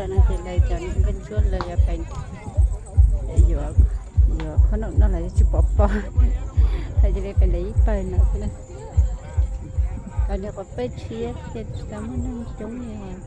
No ces lawv cov npej ntsuab lawv yuav pais yuav, yuav khob noom noj los yeej tsis pom pob, lawv cia li pais ntes ib pawg no xwb na. Cov niag quav pej tshiab ces tsis tau muaj neeg coob li os.